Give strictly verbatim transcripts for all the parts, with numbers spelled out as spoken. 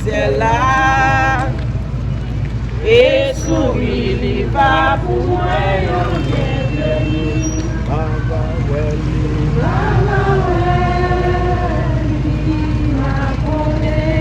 Syèl la, e souri li pa pou mwen yon byenveni. M a wè li. M a wè li, m a konnen.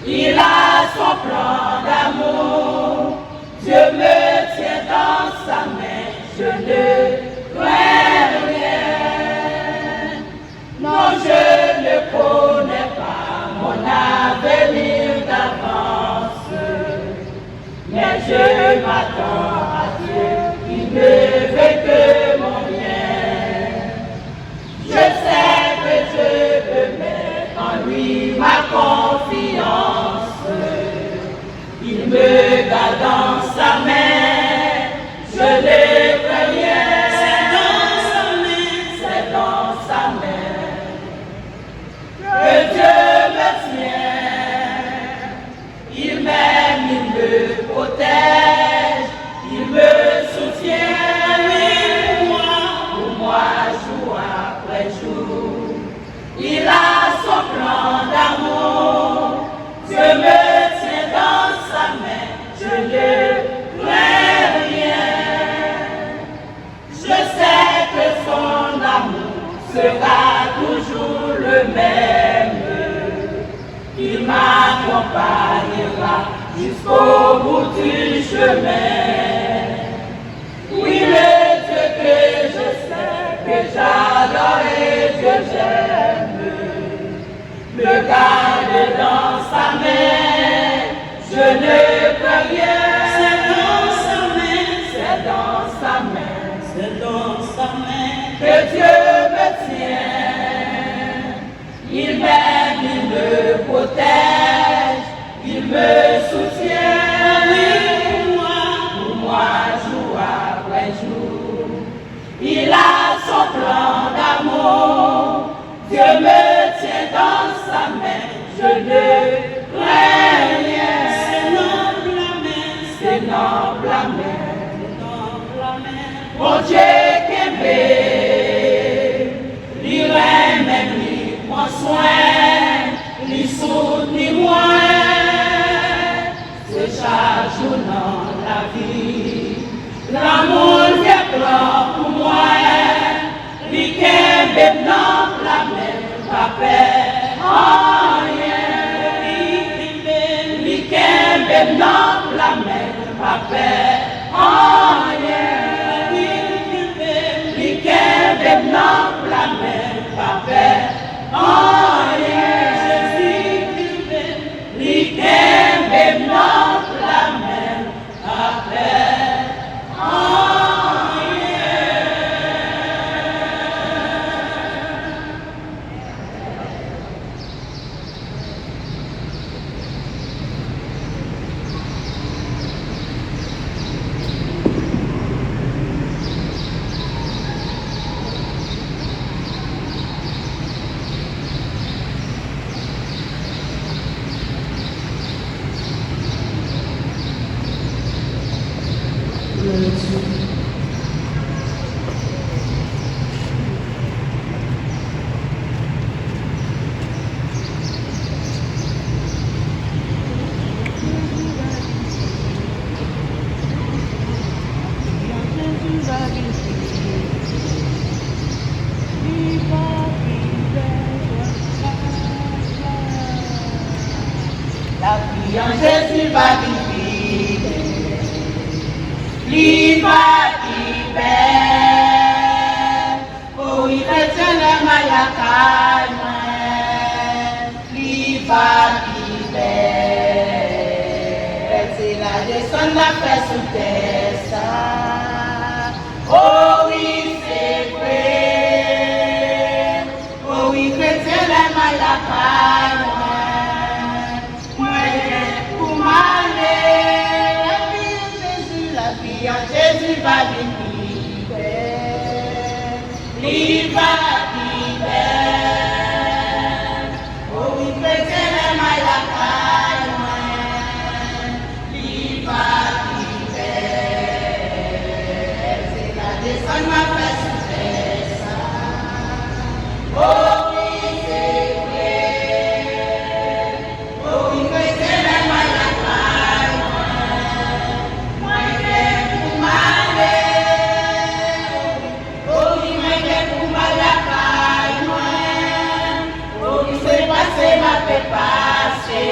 Il a son plan d'amour, Dieu me tient dans sa main, je ne crains rien. Non, je ne connais pas mon avenir d'avance, mais je m'attends à Dieu qui ne veut que mon bien. Je sais que je peux mettre en lui ma confiance. Il me garde dans sa main, je ne crains rien. C'est dans sa main, c'est dans sa main que Dieu me tient. Il m'aime, il me protège, il me soutient. Oui, pour moi, pour moi, jour après jour. Il a son plan d'amour, Dieu me tient dans sa main, je ne crains rien. Je sais que son amour sera toujours le même, qu'il m'accompagnera jusqu'au bout du chemin. Oui, le Dieu que je sers, que j'adore et que j'aime, me garde dans sa main, je ne crains rien. C'est dans sa main, c'est dans sa main, c'est dans sa main que Dieu me tient. Il m'aime, il me protège, il me soutient. Oui, pour moi, pour moi, jour après jour. Il a son plan d'amour, Dieu me tient dans sa main, je ne crains rien. C'est noble la main, c'est noble la main, c'est noble la main. Bondye kenbe, li renmen m, li pran swen, li soutni mwen. Se chak jou nan lavi, lanmou l fè plan pou mwen. Li kenbe m nan pla men, m pa pè anyen. Li kenbe m nan pla men, m pa pè anyen. Li kenbe m nan pla men, m pa pè anyen. Jezi kenbe m. Li kenbe m nan pla men, m pa pè anyen. Lavi an Jezi va vin pi bèl. Li va pi bèl. O wi, kretyen, lè m al lakay mwen, li va pi bèl. Se la desann l ap fè sou tè sa. O wi, se vre. O wi, kretyen, lè m al lakay mwen, mwen gen pou m ale. Lavi an Jezi, lavi an Jezi va vin pi bèl. Li va pi bèl. O wi, kretyen, lè m al lakay mwen, li va pi bèl. Se la desann m ap fè sou tè sa. O wi, se vre. O wi, kretyen, lè m al lakay mwen, mwen gen pou m ale. O wi, mwen gen pou m al lakay mwen. O wi, se pase m ape pase.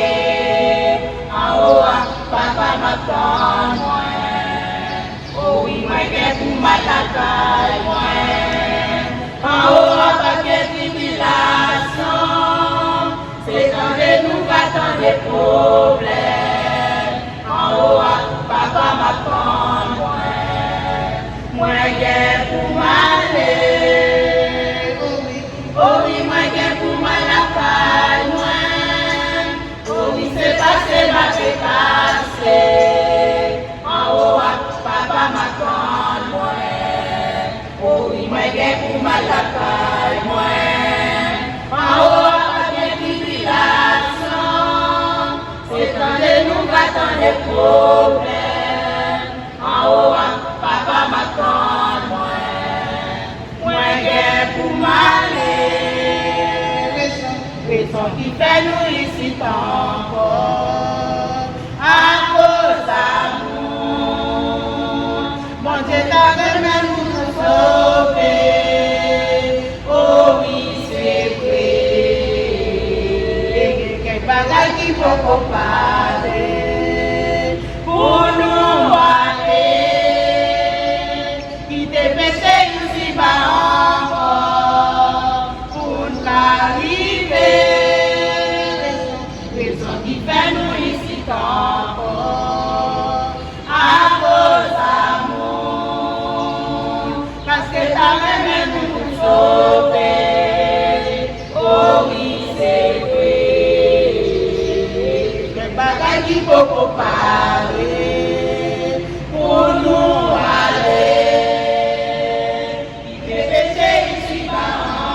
m ap tann mwen. O wi, mwen gen pou m al lakay mwen. Anwo a pa gen tribilasyon. Se tande nou va tande pwoblèm. Anwo a, Papa m ap tann mwen. Mwen gen pou m ale. O wi, mwen gen pou m al lakay mwen. O wi, se pase m ape pase. Anwo a, Papa m ap tann mwen. O wi, mwen gen pou m al lakay mwen. Anwo a pa gen tribilasyon. Se tande nou va tande pwoblèm. Anwo a, Papa m ap tann mwen. Mwen gen pou m ale. Rezon ki fè nou isit ankò. Akoz amou. Bondye ta renmen nou tout sove. O wi, se vre. Gen kèk bagay ki poko pare. Pou nou ale. Kite peche isit ba ankò. Pou n ka rive. Rezon ki fè nou isit ankò. Akoz amou. Paske ta renmen nou pou sove. O wi, se vre. Kèk bagay ki poko pare. Pou nou ale. Kite peche isit ba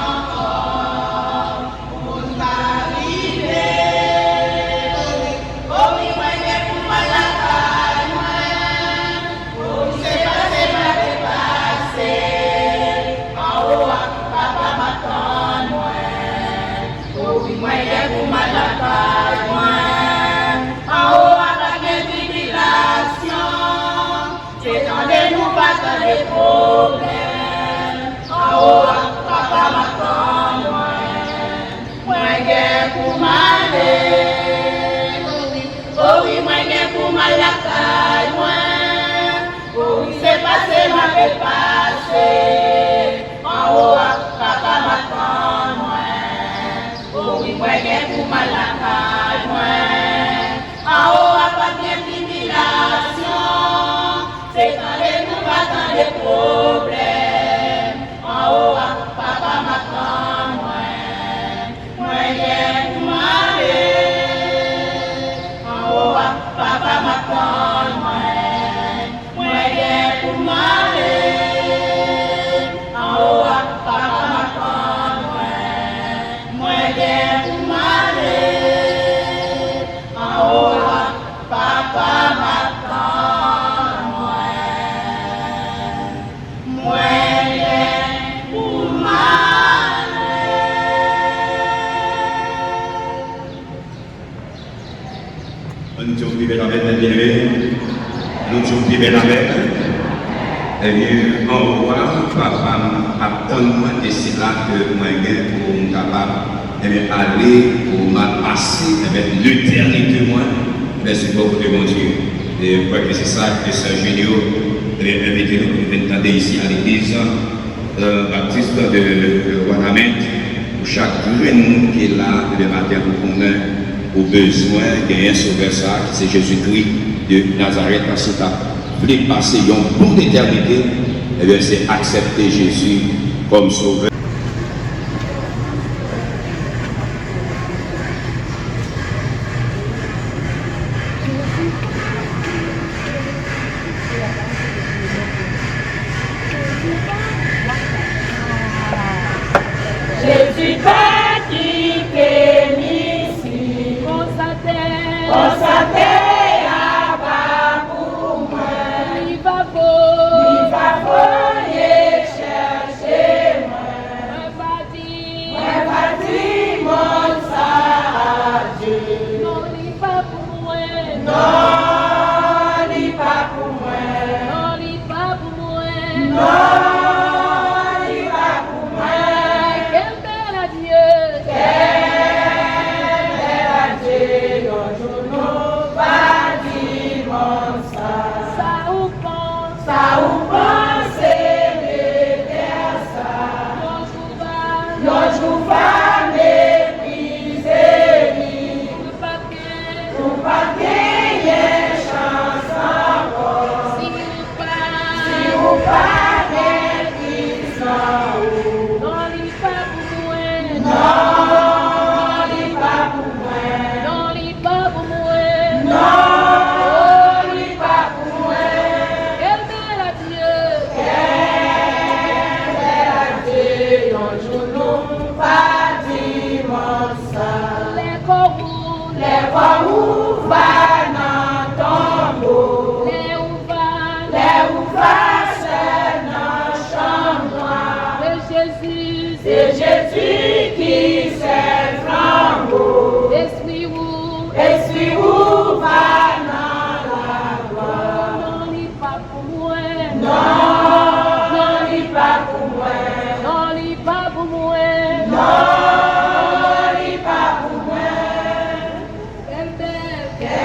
ankò. Pou n ka rive. O wi, mwen gen pou m al lakay mwen. O wi, se pase m ape pase. Anwo a, Papa m ap tann mwen. O wi, mwen gen pou m al lakay mwen. Anwo a pa gen tribilasyon. Se tande nou va tande pwoblèm. Anwo a, Papa m ap tann mwen. Mwen gen pou m ale. O wi, mwen gen pou m al lakay mwen. O wi, se pase m ape pase. Anwo a, Papa m ap tann mwen. O wi, mwen gen pou m al lakay mwen. Anwo a pa gen tribilasyon. Se tande nou va tande pwoblèm. Anwo a, Papa m ap tann mwen. Mwen gen pou m ale. Anwo a, Papa m ap tann mwen. Mwen gen pou m ale. Anwo a, Papa m ap tann mwen. Mwen gen pou m ale. Anwo a, Papa m ap tann mwen. Mwen gen pou m ale. Ann di yon ti bèl amèn, byeneme. Nou di yon ti bèl amèn. Ebyen, anwo a, Papa m ap tann mwen, e se la ke mwen gen pou m kapab, ebyen, ale, pou m al pase, ebyen, letènite mwen, ebyen, sou bò kote Bondye. E m kwè ke se sa ke sè Junio, ebyen, envite nou pou nou vin tande isi a legliz, euh, Baptiste de, de Wanament, pou chak grenn moun ki la demen maten pou konnen ou bezwen genyen Sovè sa a, ki se Jezikri de Nazarèt, paske w ta vle pase yon bout etènite, ebyen, se aksepte Jezi kòm Sovè. Jezi pa kite m isi. Konsa tè, konsa tè a pa pou mwen. Li va vo, li va voye chèche mwen. Ou va nan tonbo. Lè ou va. Lè ou va sèl nan chanm nwa. Se Jezi. Se Jezi ki sèl flanbo. Espri ou. Espri ou va nan lagwa. Non, li pa pou mwen. Non, non, li pa pou mwen. Non, li pa pou mwen. Non, li pa pou mwen. Kèl bèl. Kèl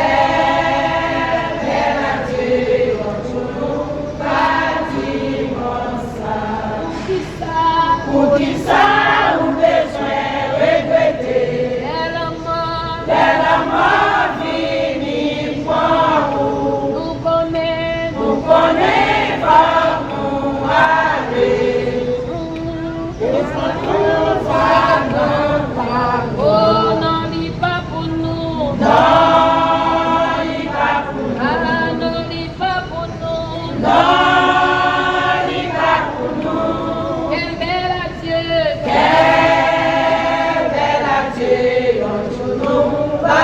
bèl adye yon jounou pa di mwen sa. Poukisa? Poukisa ou bezwen regrete? Lè lanmò. Lè lanmò vini pran ou. Nou konnen. Nou konnen fòk nou ale. Ou va nan pamo. Oh, non, li pa pou nou. Non, li pa pou nou. Ah, non, li pa pou nou. Non, li pa pou nou. Kèl bèl adye. Kèl bèl adye. Yon jou nou va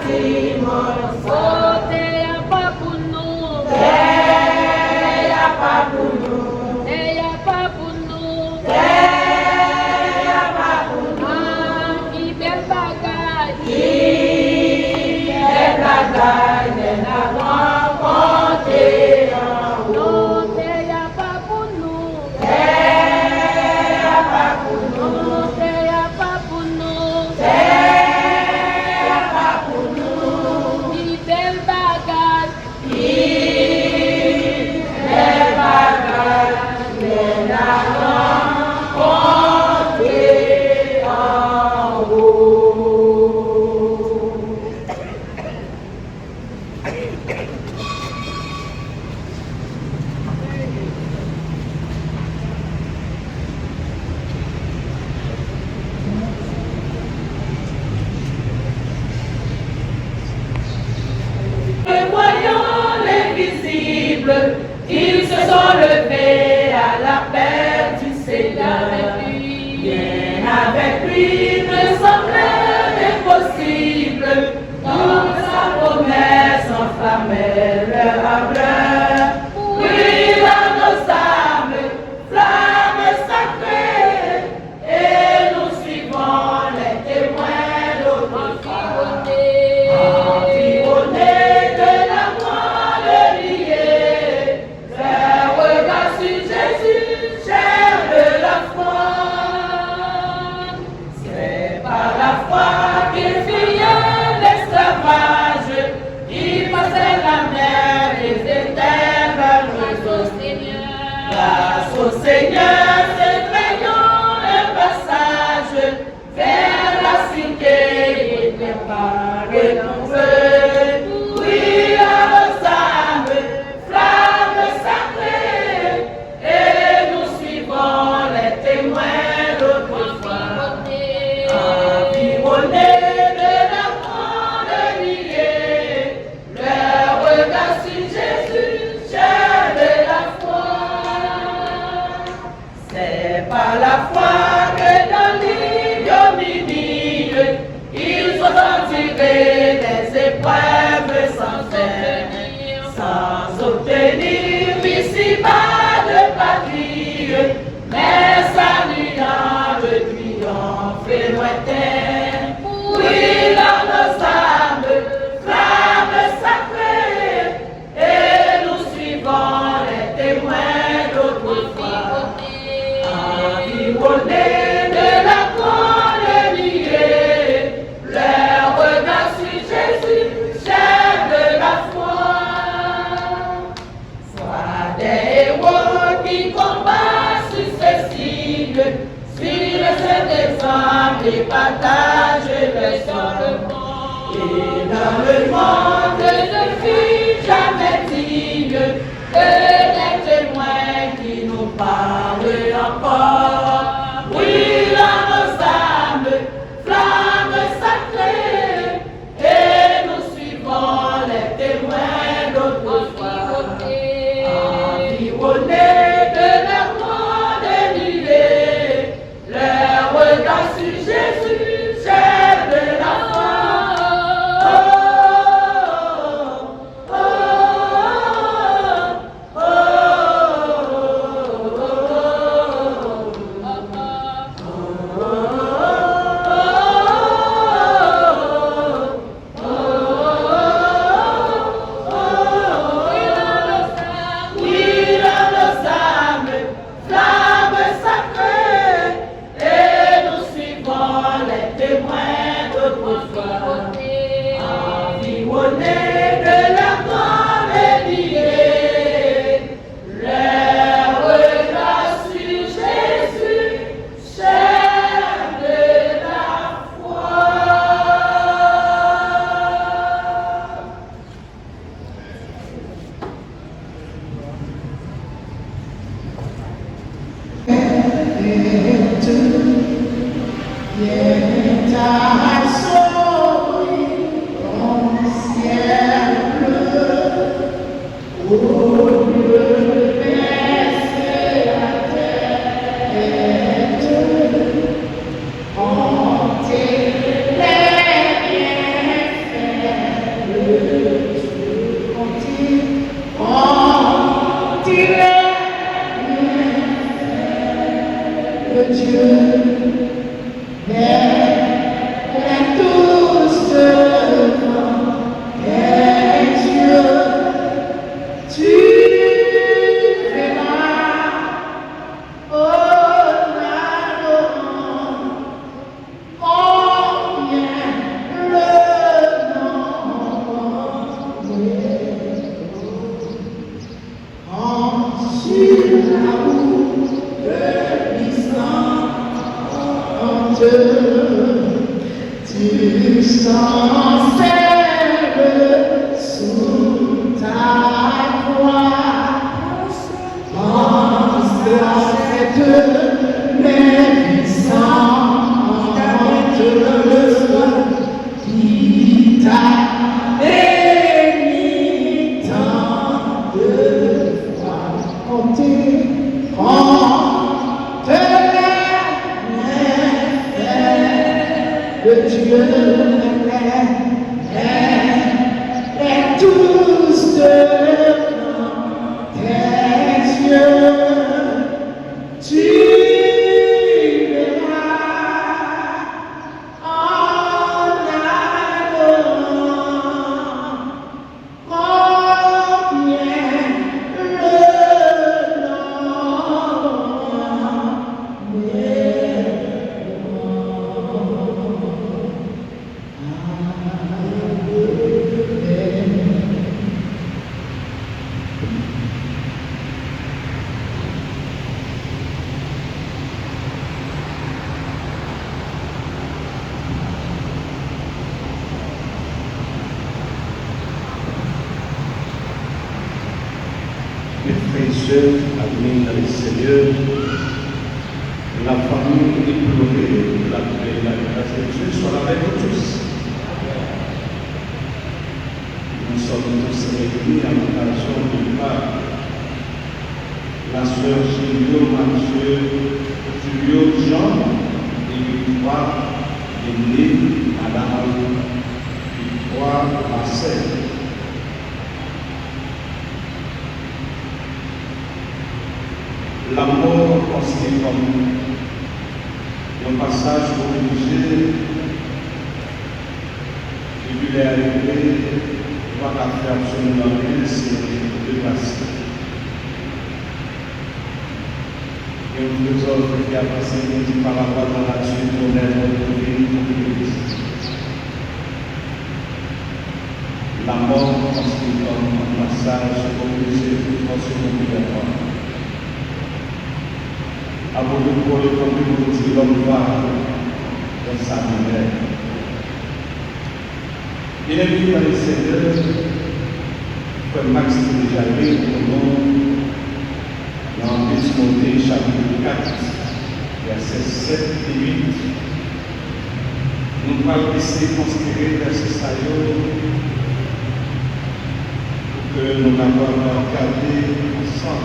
di mwen sa. Oh, tè a pa pou nou. Tè a pa pou nou. Tè a pa pou nou. Tè a pa pou nou. Ah, ki bèl bagay. Ki bèl bagay lè n ap rankontre anwo. Non, tè a pa pou nou. Tè a pa pou nou. Non, tè a pa pou nou. Tè a pa pou nou. Ki bèl bagay. Ki bèl bagay lè n ap rankontre anwo. Voyons l'invisible, ils se sont levés à l'appel du Seigneur. Rien avec lui ne semble impossible. Dans sa promesse enflamme leur ardeur. Brûle dans nos âmes, flamme sacrée, et nous suivons les témoins d'autrefois. Environnés de la grande lumière, leurs regards sur Jésus, chair de la foi. C'est par la foi qu'ils fuyirent l'esclavage, ils passèrent la mer et vinrent vers le Seigneur. Grâce au Seigneur, se trayons un passage vers la cité qui prépare pour eux. Brûle dans nos âmes, flamme sacrée, et nous suivons les témoins d'autrefois. Environnés de la grande nuée, leurs regards sur Jésus, chair de la foi. C'est par la foi que dans l'ignominie, ils ont enduré les épreuves sans crainte, sans obtenir ici-bas de patrie, mais saluant le triomphe lointain. Brûle dans nos âmes, flamme sacrée, et nous suivons les témoins d'autrefois. Environnés de la grande nuée, leurs regards sur Jésus, chair de la foi. Sois des héros qui combattent sur ces cibles, suivent cet exemple et partagent le sang. Et dans le monde ne fut jamais digne que des témoins qui nous parlent encore. Brûle dans nos âmes, flamme sacrée, et nous suivons les témoins d'autrefois. Environnés de la grande nuée, leurs regards sur Jésus, chair de la foi. Chancelle sous ta croix, pense à cette mère puissante qui t'a béni tant de fois. Comptez, comptez les bienfaits de Dieu, les, les tous devant tes yeux. Tu verras en allant combien le nombre des morts. Mes frères et sœurs, amis dans le Seigneur, la famille implore la paix et la grâce de Dieu soit avec vous tous. Nous sommes tous réunis à l'occasion du départ la sœur Julio Mathieu, Julio Jean et Victoire Denis, Madame Victoire Marcel. Lanmò konsidere kòm yon pasaj oblije. Epi lè a rive, ou pa ka fè absoliman anyen, se yon deplase. Gen yon filozòf ki ap ansenye di, par la voie de la nature, tout être vit pour qu'il existe. Lanmò konsidere kòm yon pasaj oblije pou fòse obligatwa. Apot Pòl kontinye pou l di, l'homme va dans sa demeure. Byeneme nan le Senyè, frè Max te deja li pou nou nan de Timote chapit kat, vèsè sèt e uit. Nou pral eseye konsidere vèsè sa yo pou ke nou kapab gade ansanm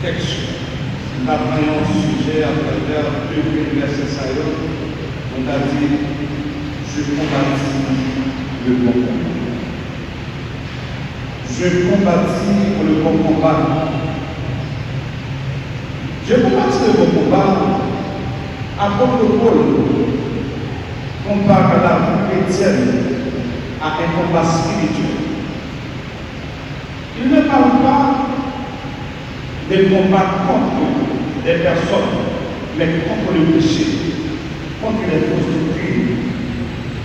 tèks yo. Si n ta pran yon sijè atravè de vèsè sa yo, nou ta di, Je combattis le bon combat. Je combattis le bon combat. Je combattis le bon combat. Apot Pòl compare la vie chrétienne à un combat spirituel. Il ne parle pas de combat contre des personnes, mais contre le péché, contre les fausses doctrines.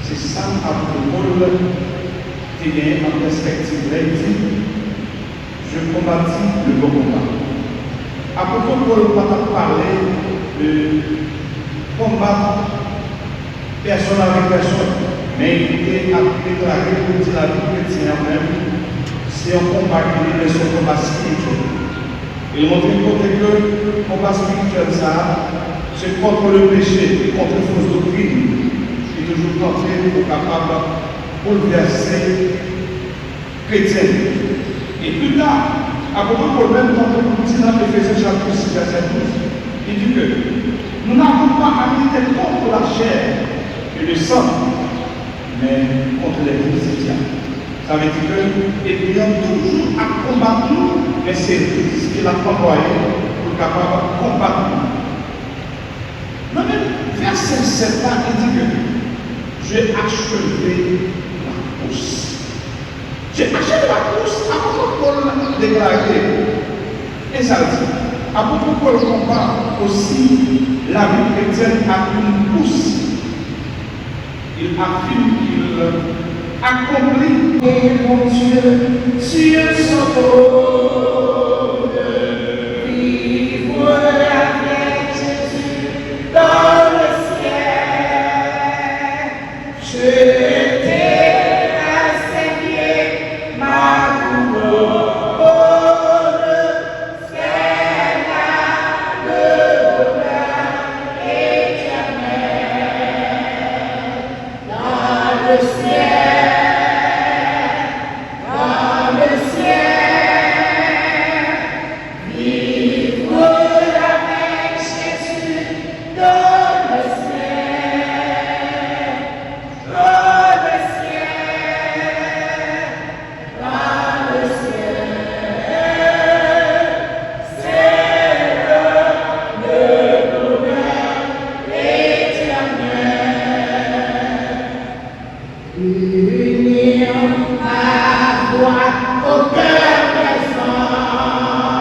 Se sa apot Pòl te genyen an pèspektiv lè l di, Je combattis le bon combat. Apot Pòl pa t ap pale de konba pèsonn avèk pèsonn, men li te ap deklare pou di lavi kretyen an menm, se yon konba ki li menm, se yon konba espirityèl. E l montre kote ke konba espirityèl sa a, se contre le péché, contre fausse doctrine, ki toujou tante pou kapab boulvèse kretyen. E pita, apot Pòl menm tande pou l di nan Efezyen chapit sis, vèsè douz, li di ke nous n'avons pas à militer contre la chair et le sang, mais contre les faux Sa vle di ke enmi an toujou ap konbat nou, men se risk ke l ap anplwaye pou l kapab konbat nou. Nan menm vèsè sèt la, li di ke, Je achevé la course. Je achevé la course, apot Pòl deklare. E sa l di, apot Pòl konpare osi lavi kretyèn ak yon kous. Il affirme qu'il accomplit. Et mon Dieu sur son trône, vivre avec Jésus dans le ciel. J'étais à ses pieds, ma couronne, celle-là, le bonheur éternel. Dans le ciel, dans le ciel, vivre avec Jésus dans le ciel, dans le ciel, dans le ciel, c'est le, le bonheur éternel. Unir ma voix au chœur des anges,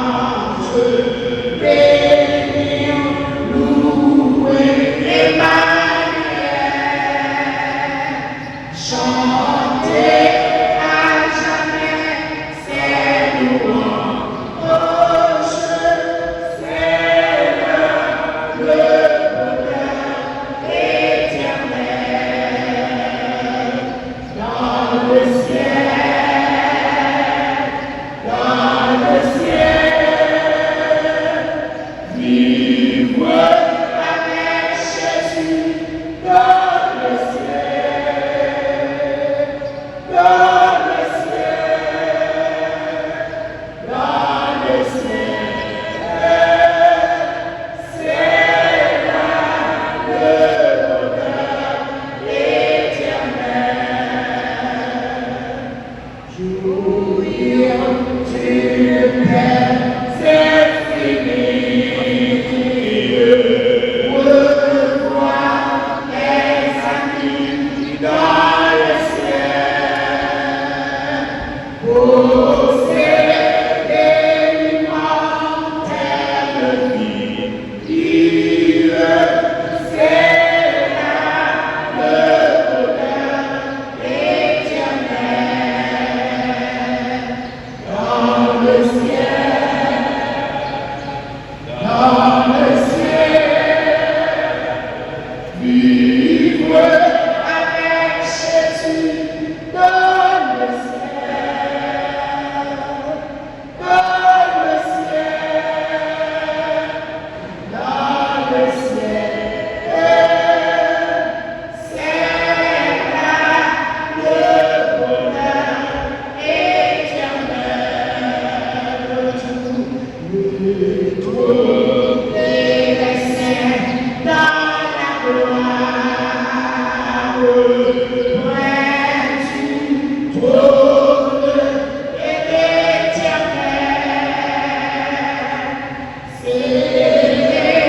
bénir, louer Emmanuel, chanter à jamais ses louanges, Seigneur, le bonheur éternel. Dans le ciel, dans le ciel, vivre avec Jésus dans le ciel, dans le ciel. Dans le ciel, c'est là le bonheur éternel. Jouir du Père, c'est fini. Revoir les amis dans le ciel. Posséder l'immortelle vie, vivre, c'est là le bonheur éternel. Dans le ciel, dans le ciel, vivre avec Jésus dans le ciel, dans le ciel, dans le ciel, c'est là le bonheur éternel. Retrouver les siens dans la gloire, près du trône éternel. Célébrer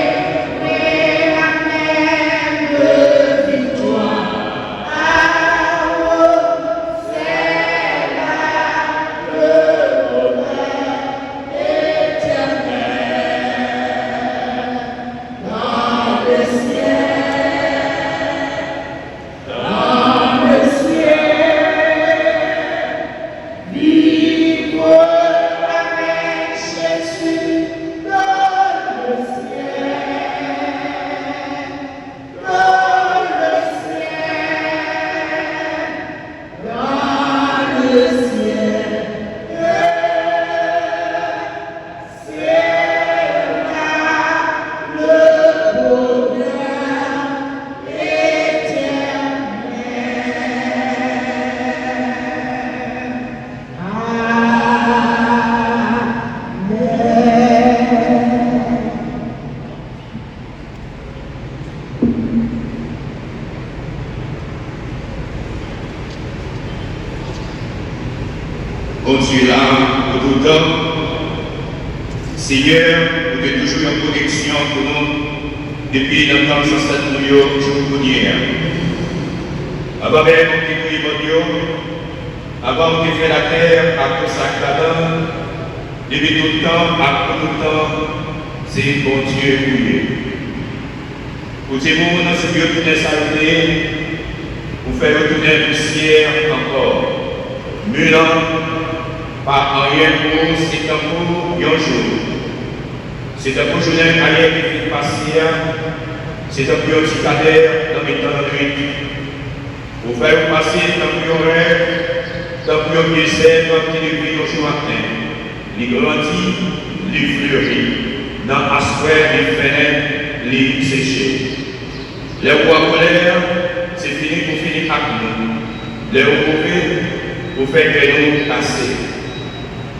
la même victoire. Ah, oh, c'est là le bonheur éternel. Dans le ciel, dans le ciel, vivre avec Jésus dans le ciel, dans le ciel, dans le ciel. C'est là le bonheur éternel. Amen. Bondye la pou toutan. Senyè, ou te toujou yon pwoteksyon pou nou depi nan tan zansèt nou yo jouk kounye a. Anvan menm ou te kreye mòn yo, anvan ou te fè latè ak tout sa k ladan l, depi tout tan ak pou tout tan, se Bondye ou ye. Ou di moun, si yo tounen sa yo te ye, ou fè yo tounen pousyè ankò. Mil an pa anyen pou ou, se tankou yon jou. Se tankou jounen ayè ki fin pase a, se tankou yon ti kadè nan mitan lannwit. Ou fè yo pase tankou yon rèv, tankou yon vye sèv ki leve yon jou maten. Li grandi, li fleri. Nan aswè, li fennen, li seche. Lè ou an kòlè, se fini pou fini ak nou. Lè ou move, ou fè kè nou kase.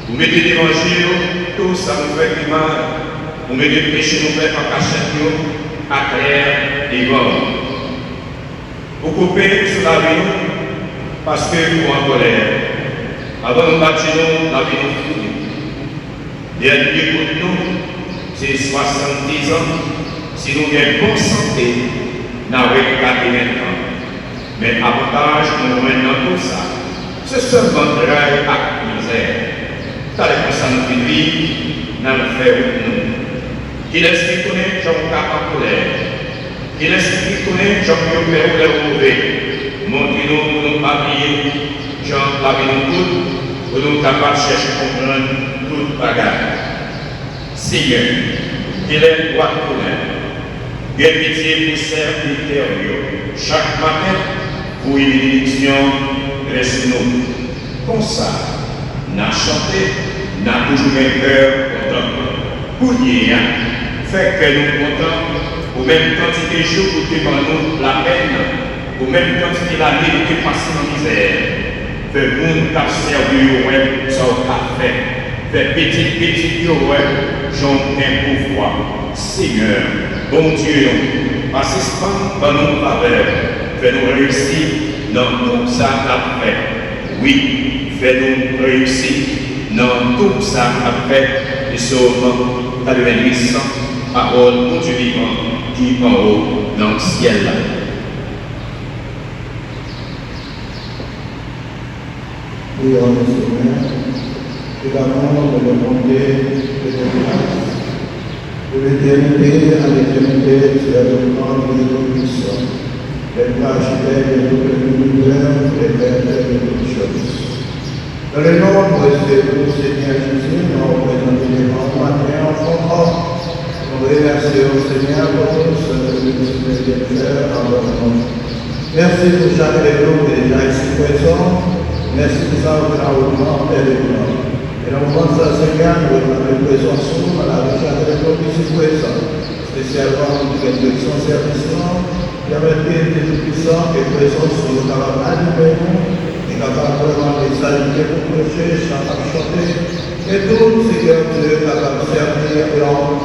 Ou mete devan je yo tou sa nou fè ki mal. Ou mete peche nou fè an kachèt yo aklè devan ou. Ou koupe sou lavi nou paske ou an kòlè. Avan nou bat je nou, lavi nou fini. Dènye kout nou, se swasanndizan. Si nou gen bon sante, n a ret ka gen tan. Men avantaj nou jwenn nan tou sa, se sèlman tray ak mizè. Talè konsa nou fin viv, n al fè wout nou. Kilès ki konnen jan w ka an kòlè? Kilès ki konnen jan pou yo fè w lè w move? Montre nou pou nou pa bliye jan lavi nou kout, pou nou kapab chèche konprann tout bagay. Senyè, kilè w ap tounen? Gen pitye pou sèvitè w yo. Chak maten, voye benediksyon lè sou nou. Konsa, n a chante, n a toujou gen kè kontan. Kounye a, fè kè nou kontan, ou menm kantite jou ou te ban nou lapenn, ou menm kantite lane nou te pase nan mizè. Fè moun k ap sèvi yo wè sa w ka fè. Fè pitit pitit yo wè jan w gen pouvwa. Senyè, Bondye nou, pa sispann ban nou favè. Fè nou reyisi nan tout sa n ap fè. Wi, fè nou reyisi nan tout sa n ap fè. Psaume quatre-vingt-dix, pawòl Bondye vivan ki anwo nan syèl la. Prions le Seigneur. Tout d'abord, nous demandons de la grâce pour l'éternité, à l'éternité, tu es le grand Dieu tout-puissant, le Père architecte de tout l'univers, le Maître de toutes choses. Dans le nom précieux du Seigneur Jésus, nous nous présentons devant vous matin en forme. Nous remercions, Seigneur, pour tout ce que tu viens de faire envers nous. Mèsi pou chak lè nou ki deja isi prezan. Mèsi pou sa ou fè nan wout nou an pè de gran. E nan moman sa, Senyè, nou rekonèt prezans ou nan lavi chak lè nou ki isi prezan. Espesyalman nou ki gen direksyon sèvis lan, pèmèt ke Espri Toupisan e prezans ou yo kapab anime nou, e kapab vrèman mesaj ki gen pou preche, chan k ap chante, e tout, Senyè Dye, kapab sèvi yon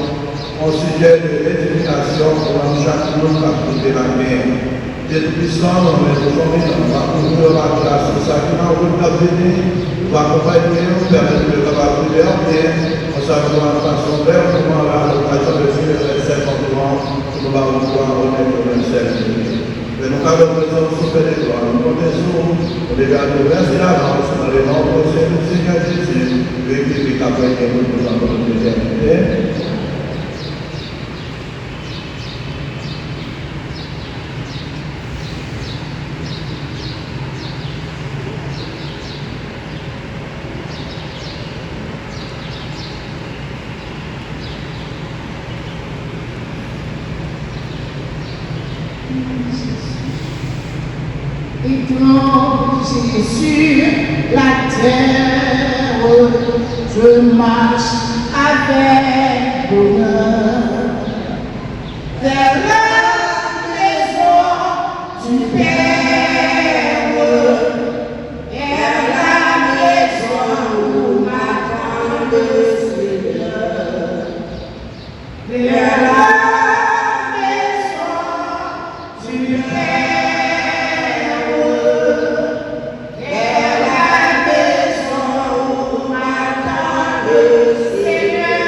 yon sijè de edifikasyon pou nanm chak moun k ap koute lavi an. Dye Toupisan, nou renmen fanmi nou, nou va kouvri yo pa gras, pou sa ki nan wout k ap vini, nou va akonpaye yo, pèmèt yo kapab rive an byen, konsa nou va fason bèl moman la, lokazyon de selebre sèt an pou nou ba ou glwa, onè, pou nou sèvi. Fè nou kado prezans ou, Pè de glwa, nou konte sou ou, nou deja di w mèsi davans, nan le non presyè de Senyè Jezi, li ki viv, k ap renye pou tout tan, pou tout etènite. Étranger sur la terre, je marche avec bonheur vers la maison du Père. Vers la maison où m'attend le Seigneur. Vers la maison du Père. Vers la maison où m'attend le Seigneur.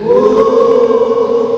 Oh,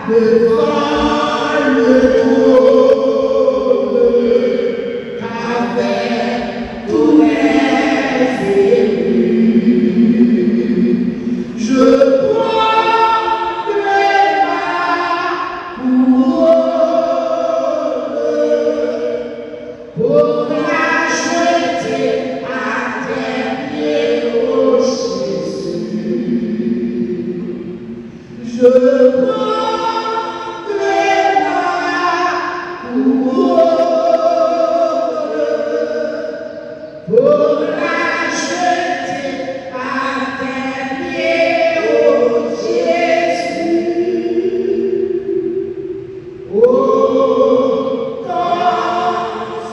devant le trône avec tous les élus. Je prendrai ma couronne pour la jeter à tes pieds, ô Jésus. Je prendrai la couronne pour la jeter à tes pieds, ô Jésus. Ô, ton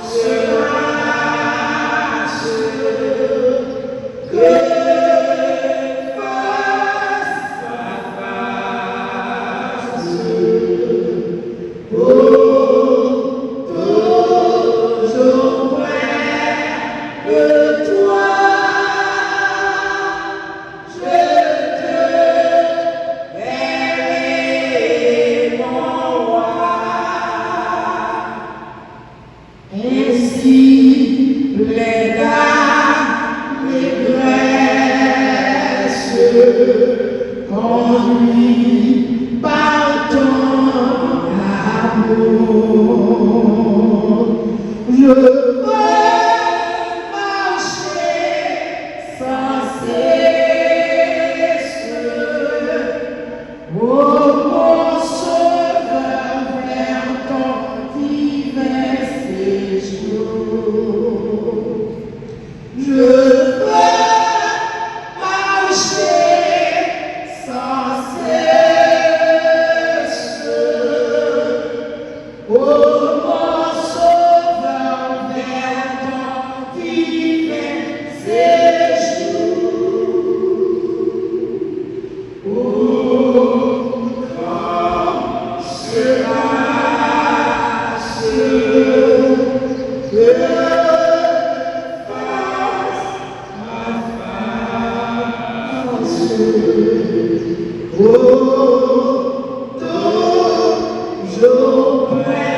sera ce que face à face. Ô, toujours près de toi. Je te verrai, mon roi. Ainsi, plein d'allégresse, conduit par ton amour, je veux marcher sans cesse, ô mon Sauveur, vers ton divin séjour. Je veux marcher sans cesse, ô mon Sauveur, vers ton divin séjour. Ô, ton sera ce que face à face. Ô, toujours près